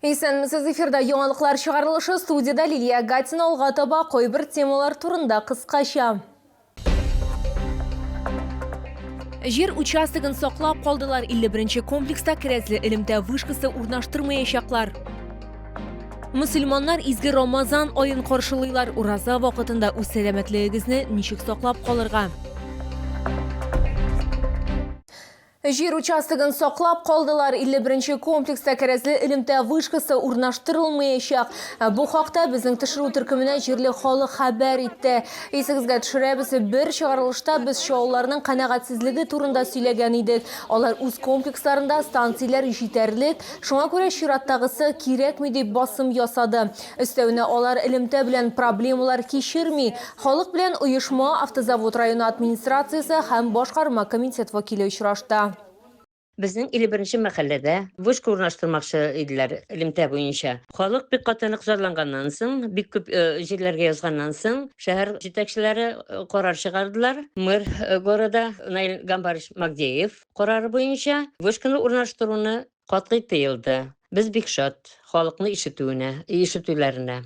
Исәнмесез, эфирда яңалыклар чыгарылышы, студиядә Лилия Гатина. Алга таба кайбер темалар турында кыскача. Җир участогын саклап калдылар. 51 комплекста кәрәзле элемтә вышкасы урнаштырмаячаклар. Мөселманнар изге Рамазан аен каршылыйлар. Ураза вакытында үз сәламәтлегегезне ничек саклап калырга? Җир участогын саклап калдылар. 51 нче комплекста кәрәзле элемтә вышкасы урнаштырылмаячак. Бу хакта безнең төшерү төркеменә җирле халык хәбәр итте. Исегезгә төшерәбез, бер чыгарылышта без чаллыларның канәгатьсезлеге турында сөйләгән идек. Алар үз комплексларында станцияләр җитәрлек, шуңа күрә чираттагысы кирәкми дип басым ясады. Өстәвенә, алар элемтә белән проблемалар кичерми. Халык белән оешма, Автозавод районы администрациясе һәм башкарма комитет вәкиле очрашты. Безнең 51 нче мәхәлләдә вышка урнаштырмакчы иделәр элемтә буенча. Халык бик каты нык зарланганнан соң, бик күп җирләргә язганнан соң, шәһәр җитәкчеләре карар чыгардылар. Мэр города Наил Гамбарович Магдеев карары буенча вышканы урнаштыруны Катгый тыелды. Без бик шат, халыкны ишетүенә, ишетүләренә.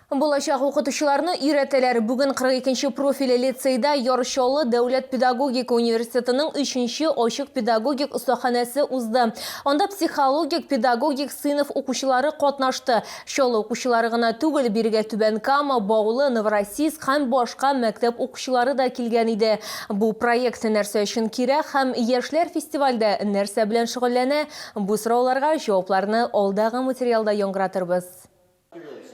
Булачак укытучыларны өйрәтәләр. Бүген 42 нче профильле лицейда Яр Чаллы дәүләт педагогика университетының өченче ачык педагогик остаханәсе узды. Анда психологик-педагогик сыйныф укучылары катнашты. Чаллы укучылары гына түгел, бирегә Түбән Кама, Баулы, Новороссийск һәм башка мәктәп укучылары да килгән иде. Бу проект нәрсә өчен кирәк һәм яшьләр фестивальдә нәрсә белән шөгыльләнә? Бу сорауларга җавапларны алдагы материалда яңгыратырбыз.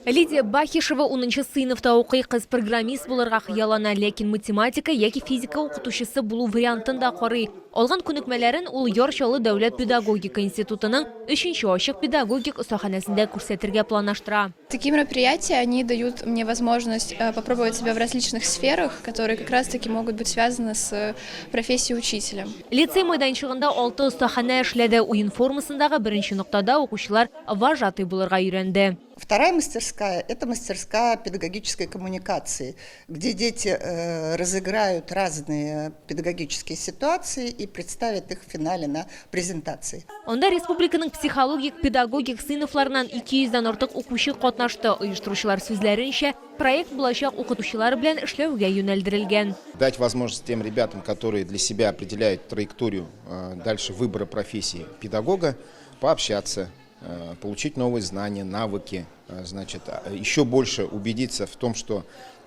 Лидия Бахишева унынчы сыйныфта укый. Кыз программист булырга хыяллана, ләкин математика яки физика укытучысы булу вариантын да карый. Алган күнекмәләрен ул Яр Чаллы дәүләт педагогика институтының өченче ачык педагогик остаханәсендә күрсәтергә планлаштыра. Такие мероприятия, они дают мне возможность попробовать себя в различных сферах, которые как раз таки могут быть связаны с профессией учителя. Лицей майданчыгында алты остаханә эшләде. Уен формасындагы беренче ноктада укучылар вожатый булырга өйрәнде. Вторая мастерская, это мастерская педагогической коммуникации, где дети разыграют разные педагогические ситуации и представят их в финале на презентации. Анда республиканың психологик-педагогик сыйныфларыннан 200 дән артык укучы катнашты. Оештыручылар сүзләренчә, проект булачак укытучылар белән эшләүгә юнәлдерелгән. Дать возможность тем ребятам, которые для себя определяют траекторию дальше выбора профессии педагога, пообщаться, получить новые знания, навыки, значит, еще больше убедиться в том, что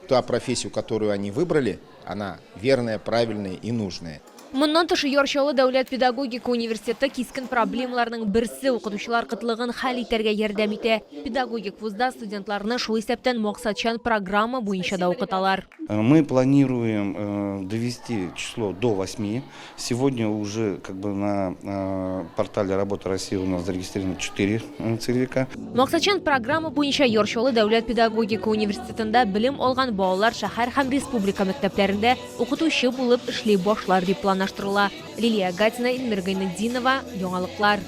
та профессию, которую они выбрали, она верная, правильная и нужная. Моннан тыш, Яр Чаллы дәүләт педагогика университеты кискен проблемаларның берсе, укытучылар кытлыгын хәл итәргә ярдәм итә. Педагогик вузда студентларны шул исәптән максатчан программа буенча да укыталар. Мы планируем довести число до восьми. Сегодня уже как бы на портале Работа России у нас зарегистрировано 4 целевика. Максатчан программа буенча Яр Чаллы дәүләт педагогика университетында белем алган балалар шәһәр һәм республика мәктәпләрендә укытучы булып эшли башлар дип планлаштырыла. Лилия Гатина, Эльмира Гайнетдинова, Яңалыклар.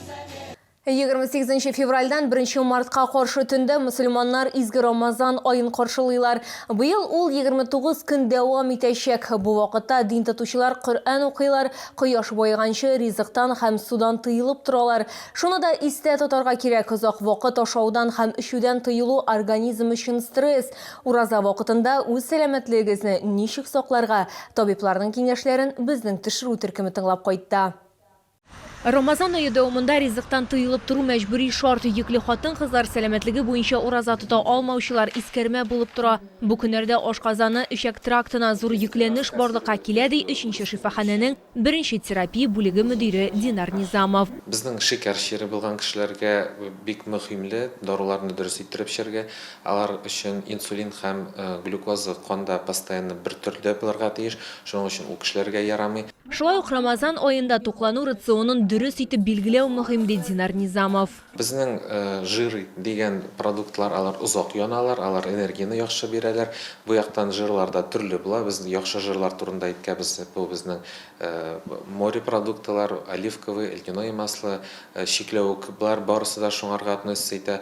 28 февральдән 1 мартка каршы төндә мөселманнар изге Рамазан аен каршылыйлар. Быел ул 29 көн дәвам итәчәк. Бу вакытта дин тотучылар Коръән укыйлар, кояш баеганчы ризыктан һәм судан тыелып торалар. Шуны да истә тотарга кирәк, озак вакыт ашаудан һәм эчүдән тыелу организм өчен стресс. Ураза вакытында үз сәламәтлегегезне ничек сакларга? Табибларның киңәшләрен безнең төшерү төркеме тыңлап кайтты. Рамазан ае дәвамында ризыктан тыелып тору мәҗбүри шарт. Йөкле хатын-кызлар, сәламәтлеге буенча ураза тота алмаучылар искәрмә булып тора. Бу көннәрдә ашказаны, эчәк трактына зур йөкләнеш барлыкка килә, ди өченче шифаханәнең беренче терапия бүлеге мөдире Динар Низамов. Безнең шикәр чире булган кешеләргә бик мөһимле даруларны дөрес иттереп эчәргә. Алар өчен инсулин һәм глюкоза канда постоянно бер төрле булырга тиеш, шуның өчен ул кешеләргә ярамый. Шулай ук Рамазан аенда туклану рационын дөрес итеп билгеләү мөһим, ди Динар Низамов. Безнең жир дигән продуктлар, алар озак яналар, алар энергияне яхшы бирәләр. Бу яктан жирлар да төрле була. Без яхшы жирлар турында әйткәбез, бу безнең морепродуктылар, оливковый, льняное масло, чикләвек, болар барысы да шуңарга относится итә.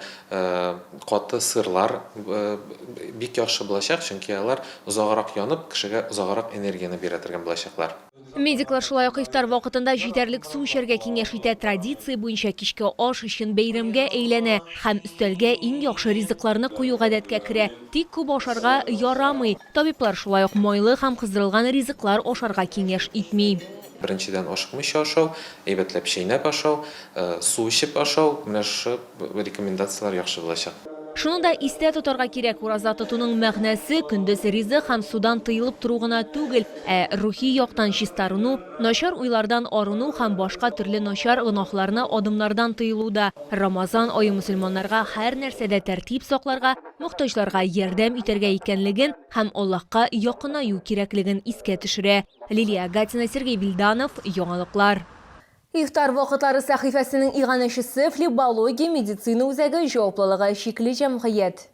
Каты сырлар бик яхшы булачак, чөнки алар озаграк янып, кешегә озаграк энергияне бирә торган булачаклар. Медиклар шулай ук ифтар вакытында җитәрлек су эчәргә киңәш итә. Традиция буенча кичке аш чын бәйрәмгә әйләнә һәм өстәлгә иң яхшы ризыкларны кую гадәткә керә. Тик күп ашарга ярамый. Табиблар шулай ук майлы һәм кыздырылган ризыклар ашарга киңәш итми. Беренчедән, ашыкмыйча ашау, әйбәтләп чәйнәп ашау, су эчеп ашау, менә шушы рекомендацияләр яхшы булачак. Шуны да истә тотарга кирәк, ураза тотуның мәгънәсе, көндез ризык һәм судан тыелып тору гына түгел, ә рухи яктан чистарыну, начар уйлардан арыну һәм башка төрле начар гөнаһларны адымнардан тыелу да. Рамазан ае мөселманнарга һәр нәрсәдә тәртип сакларга, мохтаҗларга ярдәм итәргә икәнлеген һәм Аллаһка якынаю кирәклеген искә төшерә. Лилия Гатина, Сергей Вильданов, Яңалыклар. Ифтар вакытлары сәхифәсенең иганәчесе, Флебология медицина үзәге җаваплылыгы чикле җәмгыять.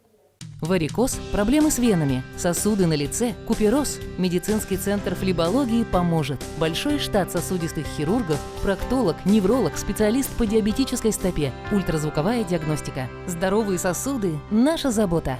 Варикоз, проблемы с венами, сосуды на лице, купероз. Медицинский центр флебологии поможет. Большой штат сосудистых хирургов, проктолог, невролог, специалист по диабетической стопе, ультразвуковая диагностика. Здоровые сосуды – наша забота.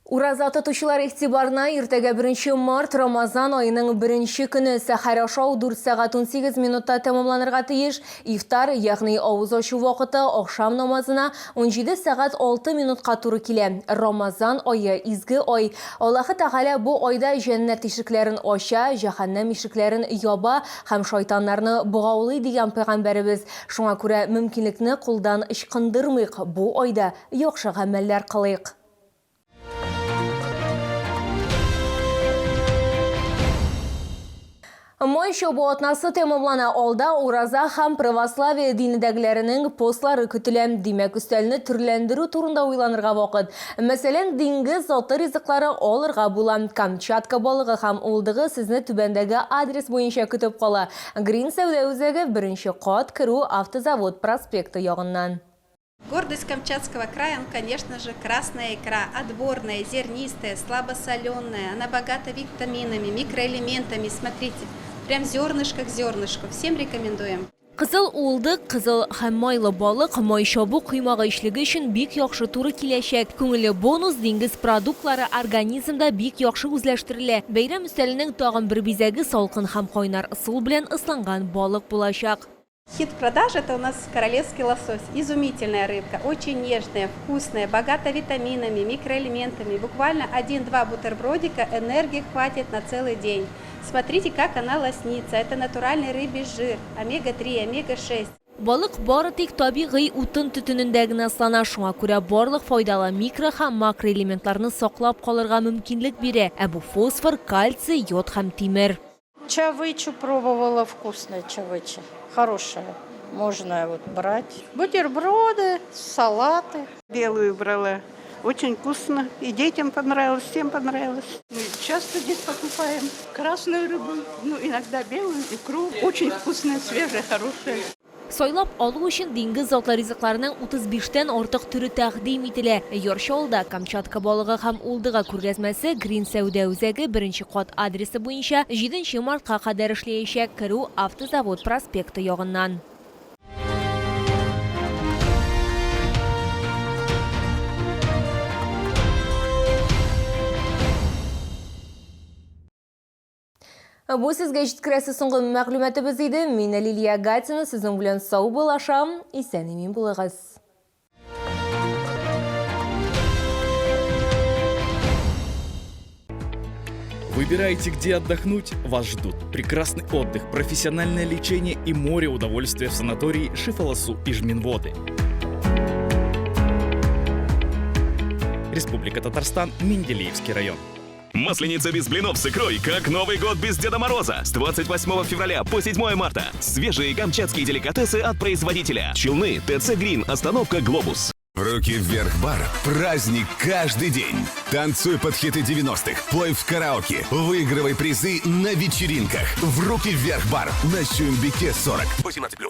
Ураза тотучылар игътибарына иртәгә беренче март Рамазан аеның беренче көне сәхәр ашау 4 сәгать 18 минутта тәмамланырга тиеш. Ифтар, ягъни авыз ачу вакыты ахшам намазына 17 сәгать 6 минутка туры килә. Рамазан ае, изге ай. Аллаһы Тәгалә бу айда җәннәт ишекләрен ача, җәһәннәм ишекләрен яба һәм шайтаннарны богаулый, дигән пәйгамбәребез. Шуңа күрә мөмкинлекне кулдан ычкындырмыйк, бу айда яхшы гамәлләр кылыйк. Май чабу атнасы тәмамлана. Алда ураза һәм православие динедәгеләренең постлары көтелә. Димәк, өстәлне төрләндерү турында уйланырга вакыт. Мәсәлән, диңгез заты ризыклары алырга була. Камчатка балыгы һәм уылдыгы сезне түбәндәге адрес буенча көтеп кала. Грин сәүдә үзәге, беренче кат, керү Автозавод проспекты ягыннан. Гордость Камчатского края, он, конечно же, красная икра, отборная, зернистая, слабосоленая. Она богата витаминами, микроэлементами. Смотрите, прям зернышко к зернышку. Всем рекомендуем. Кызыл уылдык, кызыл һәм майлы балык, май чабу коймагы эчлеге өчен бик яхшы туры киләчәк. Күңелле бонус, диңгез продуктлары организмда бик яхшы үзләштерелә. Бәйрәм өстәленең тагын бер бизәге салкын һәм кайнар ысул белән ысланган балык булачак. Хит продаж это у нас королевский лосось. Изумительная рыбка, очень нежная, вкусная, богата витаминами, микроэлементами. Буквально один-два бутербродика энергии хватит на целый день. Смотрите, как она лоснится. Это натуральный рыбий жир, омега-3, омега-6. Балык бары тик табигый утын төтенендә генә ыслана, шуңа күрә барлык файдалы микро һәм макроэлементларны саклап калырга мөмкинлек бирә, ә бу фосфор, кальций, йод һәм тимер. Чавычу пробовала, вкусная чавыча, хорошая, можно вот брать. Бутерброды, салаты. Белую брала, очень вкусно, и детям понравилось, всем понравилось. Мы часто здесь покупаем красную рыбу, ну иногда белую, икру. Очень вкусная, свежая, хорошая. Сайлап алу өчен диңгез затлы ризыкларының 35 тән артык төре тәкъдим ителә. Яр Чаллыда Камчатка балыгы һәм уылдыгы күргәзмәсе Грин сәүдә үзәге беренче кат адресы буенча җиденче мартка кадәр эшләячәк, керү Автозавод проспекты ягыннан. Бу сезгә җиткерәсе соңгы мәгълүматыбыз иде. Мин Лилия Гатина сезнең белән саубуллашам. Исән-имин булыгыз. Выбирайте, где отдохнуть, вас ждут прекрасный отдых, профессиональное лечение и море удовольствия в санатории Шифаласу и Жминводы. Республика Татарстан, Менделеевский район. Масленица без блинов с икрой, как Новый год без Деда Мороза. С 28 февраля по 7 марта. Свежие камчатские деликатесы от производителя. Челны, ТЦ Грин, остановка Глобус. Руки вверх бар. Праздник каждый день. Танцуй под хиты 90-х, пой в караоке, выигрывай призы на вечеринках. В Руки вверх бар на Сюмбике 40. 18+.